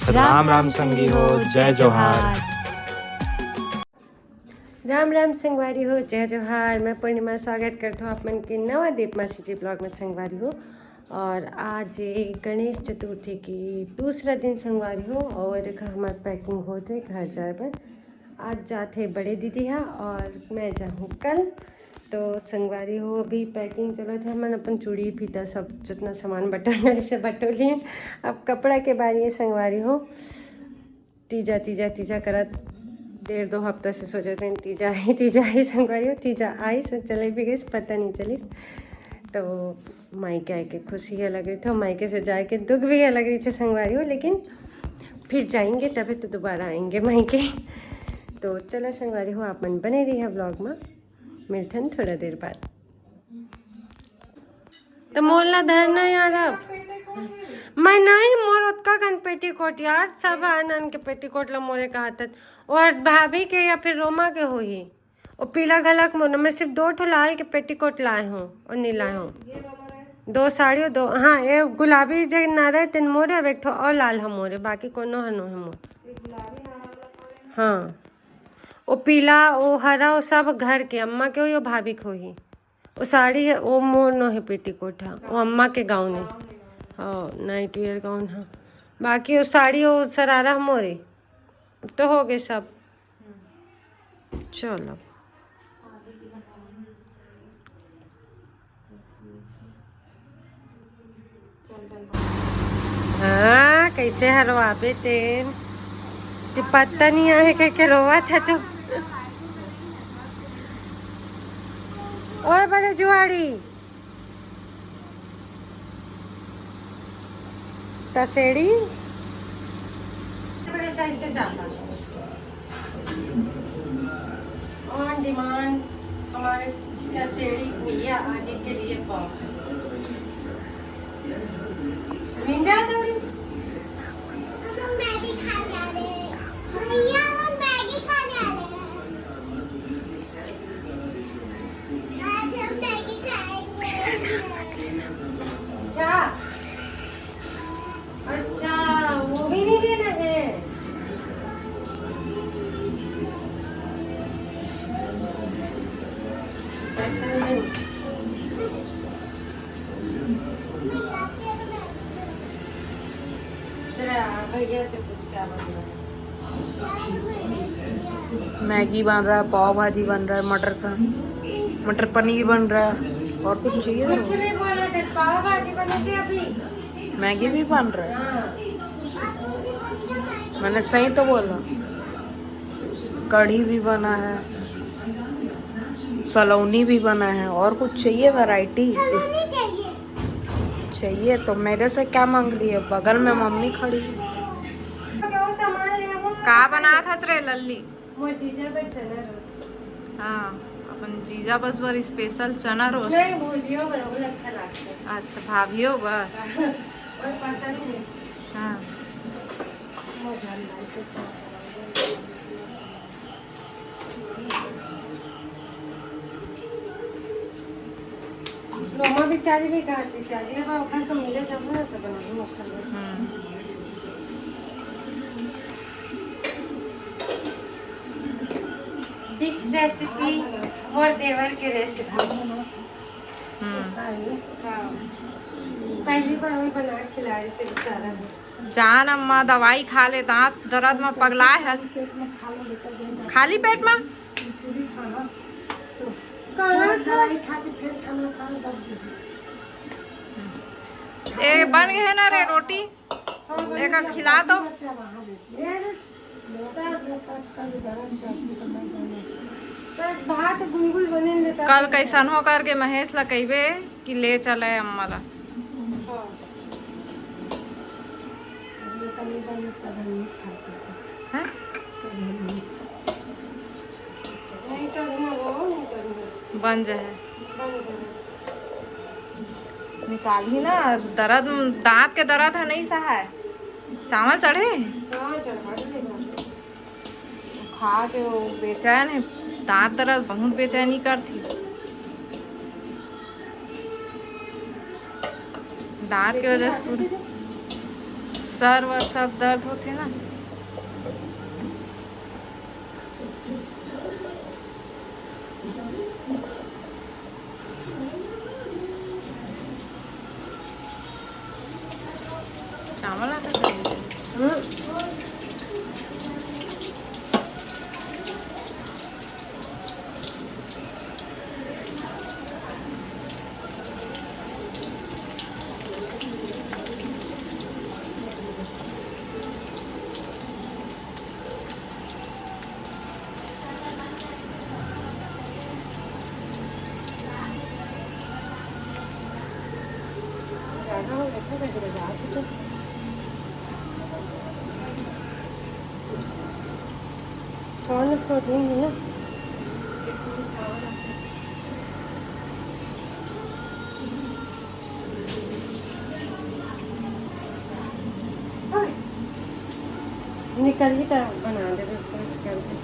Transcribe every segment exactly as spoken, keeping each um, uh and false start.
राम राम संगी हो, जय जोहार। राम राम संगवारी हो, जय जोहार। मैं पूर्णिमा स्वागत करत हूँ आप मन के नवा दीप मासी जी ब्लॉग में संगवारी हो। और आज ये गणेश चतुर्थी की दूसरा दिन संगवारी हो और एक हमार पैकिंग होत हे घर जाए बर। आज जात हे बड़े दीदी हा और मैं जाहूँ कल। तो संगवारी हो, अभी पैकिंग चलत हे, हमन अपन चूड़ी फीता सब जितना सामान बटोरना रहिसे बटोर लिए। अब कपड़ा के बारी हे संगवारी हो, तीजा तीजा तीजा करत डेढ़ दो हफ्ता से सोचत रहेन तीजा आही तीजा आही संगवारी हो, तीजा आइस चले भी गइस पता नहीं चलिस। तो मायके आए के खुशी अलग रहिथे, मायके से जाए के दुख भी अलग रहिथे संगवारी हो, लेकिन फिर जाएंगे तभी तो दोबारा आएंगे मायके। तो चलो संगवारी हो, आप मन बने रहिए ब्लॉग में, मिलथन थोड़ा देर बाद। तो मोर ला धरना यार, अब मैं नहीं, मोर ओतका कन पेटीकोट यार, सब आन आन के पेटीकोट ला मोरे कहत हत। और भाभी के या फिर रोमा के होही। और पीला घलक मोर, मैं सिर्फ दो ठो लाल के पेटीकोट लाए हूँ और नहीं लाए हूँ। दो साड़ी और दो, हाँ, ये गुलाबी जे ना रहे तेन मोरे, अब एक ठो और लाल है मोरे, बाकी कोनो ह नो है मोर। हाँ, वो पीला, वो हरा, वो सब घर के, अम्मा के होही, वो भाभी के होही। वो साड़ी है, वो मोर नो है पेटीकोट है, वो अम्मा के गाउन है। हाँ, नाइट वियर गाउन है। बाकी वो साड़ी, वो शरारा मोरे। तो हो गए सब। चलो। हाँ, कैसे हरवाबे तेन? ते पत्ता नहीं आए कह के रोवा था जो। ओए बड़े जुआड़ी। तसेड़ी। बड़े साइज के चार पाँच ठो। ऑन डिमांड हमारे तसेड़ी भैया आगे के लिए पाव। निंजा दौड़ी। हम लोग मैगी खाने आ रहे हैं। भैया, हम लोग मैगी खाने आ रहे हैं। आज हम मैगी खाएंगे। क्या? अच्छा, वो भी नहीं लेना है। स्पेशल में। तेरा भैया से पूछ क्या बनना है। मैगी बन रहा है, पाव भाजी बन रहा है, मटर का, मटर पनीर बन रहा है, और कुछ चाहिए? कुछ भी बोला था, पाव भाजी बनी थी अभी। मैगी भी बन रहा है। हाँ। मैंने सही तो बोला। कढ़ी भी बना है, सलोनी भी बना है, और कुछ चाहिए वैरायटी? सलोनी चाहिए। चाहिए तो मेरे से क्या मांग रही है, बगल में मम्मी खड़ी है। का बनात हस रे लल्ली? मोर जीजा बर चना रोस्ट। हाँ, अपन जीजा बस बर स्पेशल चना रोस्ट। नहीं, भुजियो बर, ओला अच्छा लागथे। अच्छा, भाभियो बर? ओला पसंद हे। हाँ। मोर जान भाई के साथ। रोमा बेचारी भी गाती से अगले बार ओखर से मिले जब ना तो बनाऊँ ओखर में। हम्म। This recipe मोर देवर के रेसिपी। हम्म। हाँ, पहली बार वही बना के खिला रही से बेचारा। जान अम्मा दवाई खा ले, दांत दर्द में पगलाए हस। पेट में खा लो बेटा, दे दो। खाली पेट में? खिचड़ी खा, हाँ। तो कहाँ दवाई खा के फिर खाना खा, दर्द है। ए, बन गए ना रे रोटी? हाँ, बन एक गया। खिला दो। बच्चा वहाँ बैठी है। ये रे, बेटा, बेटा, कल गरम सब्जी तो मैं जाना। तो भात गुलगुल बने देता कल है। कैसन हो करके महेश ला कहिबे कि ले चले अम्मा ला। हाँ। हैं? बन जाए। निकालही ना, दर्द, दांत के दर्द है, नहीं सहाय। चावल चढ़े? खा के वो बेचैन है, दांत दर्द बहुत बेचैनी करती। दांत के वजह से पूरा सर वर सब दर्द होथे ना। चावल आटा खाई। हम्म। कौन फोड़नी है ना? निकल ही तो बना देबे, press कर दे।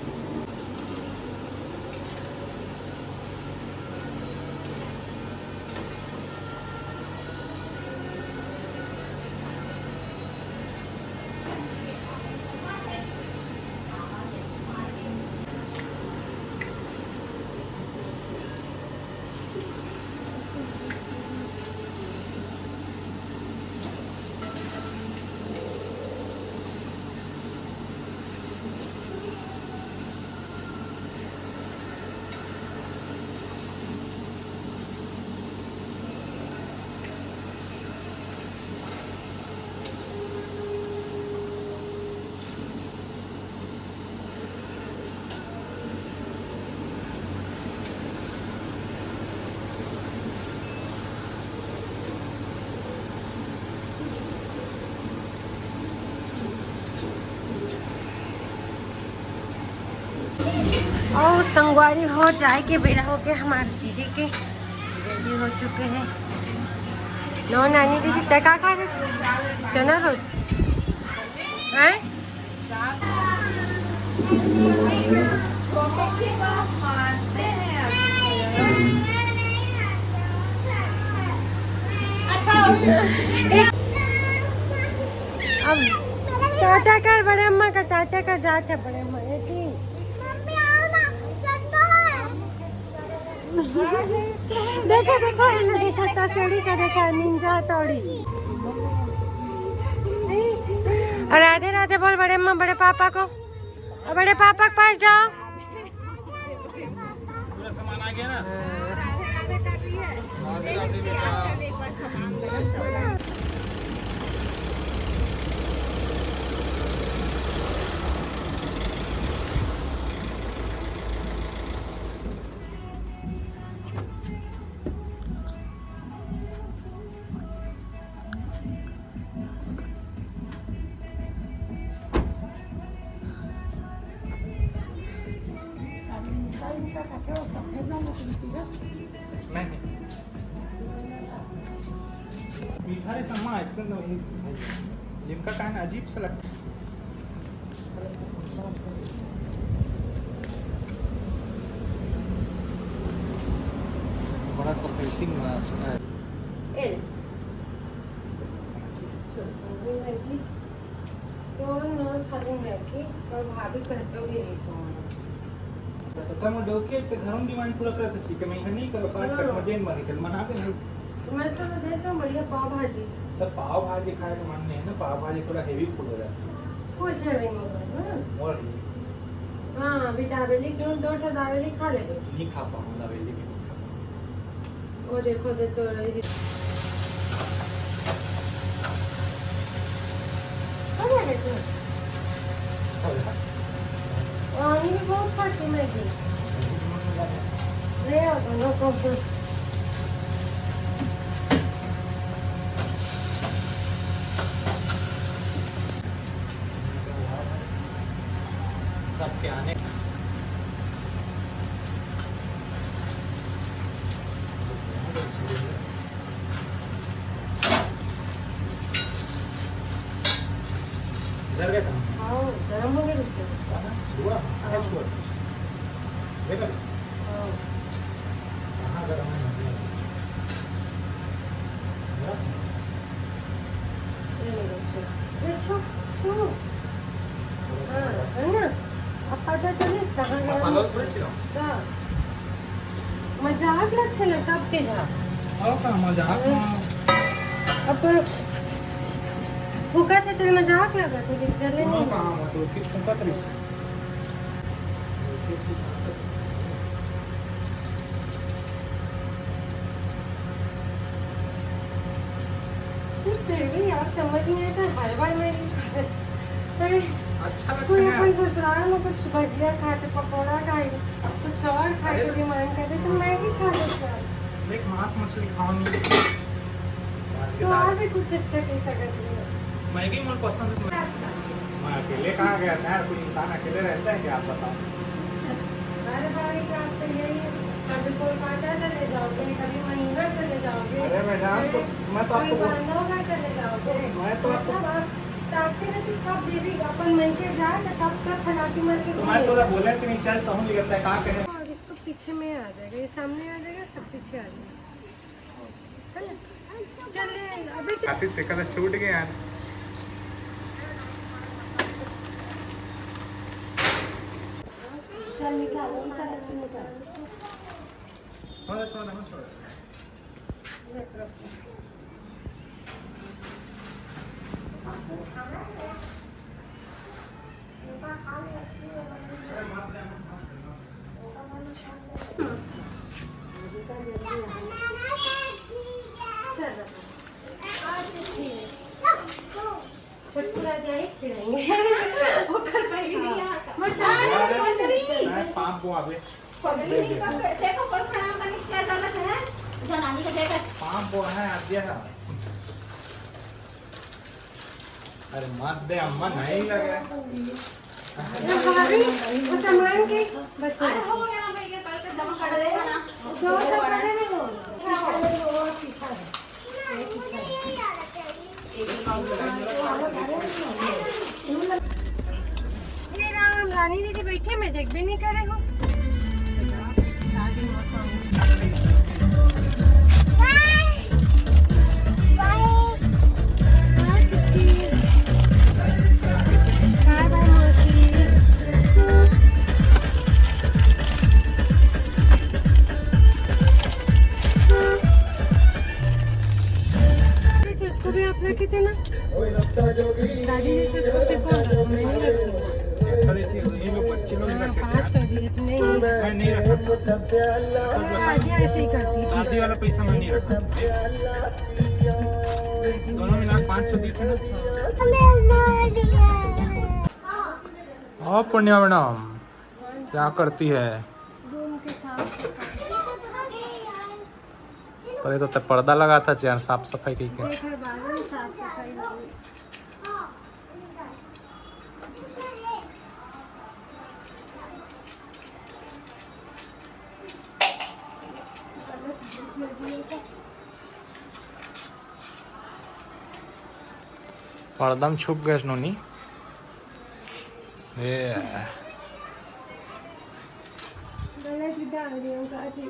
अउ संगवारी हो, जाए के बेरा होगे हमार दीदी के, ready हो चुके हैं। नो नानी दीदी, तै का खा रहे? चना roast? हैं? अब टाटा कर बड़े अम्मा का, टाटा कर, जात है बड़े अम्मा, ये ठीक। देखो, देखो, इन्हें देखो, तसड़ी का देखा, निंजा तोड़ी। और राधे राधे बोल बड़े अम्मा, बड़े पापा को। और बड़े पापा के पास जाओ। पूरा सामान आ गया ना? हाँ। राधे राधे बेटा। नहीं, नहीं। मीठा रे सम्मा, आइसक्रीम तो वही खाई। लिम्का का है ना, अजीब सा लगता है। बड़ा surprising नाश्ता है। ए ले। चल, खाली मैगी। तो ना खाली मैगी, और भाभी कहते भी नहीं सुना। तो तुम डोके ते घरों demand पूरा करत छी कि मैं यह नहीं करो, shortcut हाँ। में जेन बनी चल, मना दे नहीं। मैं तो देता हूँ बढ़िया पाव भाजी। तो पाव भाजी खाए का मन नहीं है ना, पाव भाजी थोड़ा heavy food हो जाता है। कुछ heavy नहीं होता, हाँ। और नहीं। हाँ, अभी दाबेली क्यों, दो ठो दाबेली खा लेबे। नहीं खा पाऊँ दाबेली भी। वो देखो, दे तो रही। हो गया देखो। और ये भी बहुत खाती मैगी। ले आओ दोनों को। सबके आने। डर गया था। हाँ, गरम हो गया गुस्से में। हाँ, छुआ, हाँ। छुआ। देखा? हाँ। कहाँ गरम है? ये मेरे गुस्से। ये छू, छू। हाँ, है ना? अब पता चलिस कहाँ गया? मसाला थोड़ी छिड़का। हाँ। मजाक लगथे ना सब चीज हा। और का मजाक हाँ। अब तो फूका थे तेरे मजाक लगा, तो जले हाँ, नहीं। कहाँ हुआ तो फिर फूका थे। फिर भी यार समझ नहीं आता, हर बार मैगी खाते। अरे, अच्छा लगता कोई है। अपन ससुराल में कुछ भजिया खाते, पकौड़ा खाए, कुछ और खाए अरे तो डिमांड करते तो मैगी खा लेते हैं। देख, मांस मछली खाओ नहीं। तो और भी कुछ अच्छा कह सकते हैं। मैगी मोर पसंद है। मैं अकेले कहाँ गया था यार, कोई इंसान अकेले रहता है क्या, आप बताओ। अरे भाई, तो आप तो यही है, कभी कोलकाता चले जाओगे, कभी महीना चले जाओगे, अरे मैडम, तो मैं तो कोई आपको बांधव का चले जाओगे। मैं तो आपको मतलब आप ताकते रहते, कब बेबी अपन मर के जाए, तो कब तक फैला के मर के तो मैं सोए। थोड़ा बोले कि नहीं चल, तो हम निकलता है, कहाँ कहे? और इसको पीछे में आ जाएगा, ये सामने आ जाएगा, सब पीछे आ जाएगा। चले, अभी तो आतिश के कल छूट गए यार। चल निकाल, उनका तरफ से निकाल। हाँ, छोड़ दे, हाँ, छोड़ दे। छोटकू राजा एक खिलाएंगे। वो कर पाएगी नहीं यहाँ का। मसाले में कौन करेगी? मैं पाप बोआबे। पगली नहीं कर, देखो कौन खड़ा होता नहीं, क्या जरूरत है? जनानी का बेटा। पाप बोआ है, आद्या है। अरे मत दे अम्मा, नहीं लगा। ये भाभी, वो सामान के बच्चे। अरे हो यहाँ पे ये कल के जमा कर देगा ना। दो सौ पकड़े नहीं हो। क्या हो? ये राम, रानी दीदी बैठे, मैं देखबे नहीं करे हूँ। बाय बाय मौसी। इसको भी आप रखे थे ना? दादी जी, तो इसको सिर्फ और रखो, मैं नहीं रखूंगी। ऐसा देखिए, ये लोग बच्चे लोग ही हाँ, रखे थे। पाँच सौ दिए थे, नहीं, नहीं। मैं नहीं रखा था। सच बता। दादी ऐसे ही करती थी। दादी वाला पैसा मैं नहीं रखा। दोनों मिला पाँच सौ दिए थे ना। और पूर्णिमा मैडम क्या करती है? रूम के साफ सफाई। पहले तो तब पर्दा लगा था, चेयर साफ सफाई की क्या? देख, हर बार में साफ सफाई हो गई। पर्दा में छुप गए नोनी। ए। गलत ही डाल दिया काजू।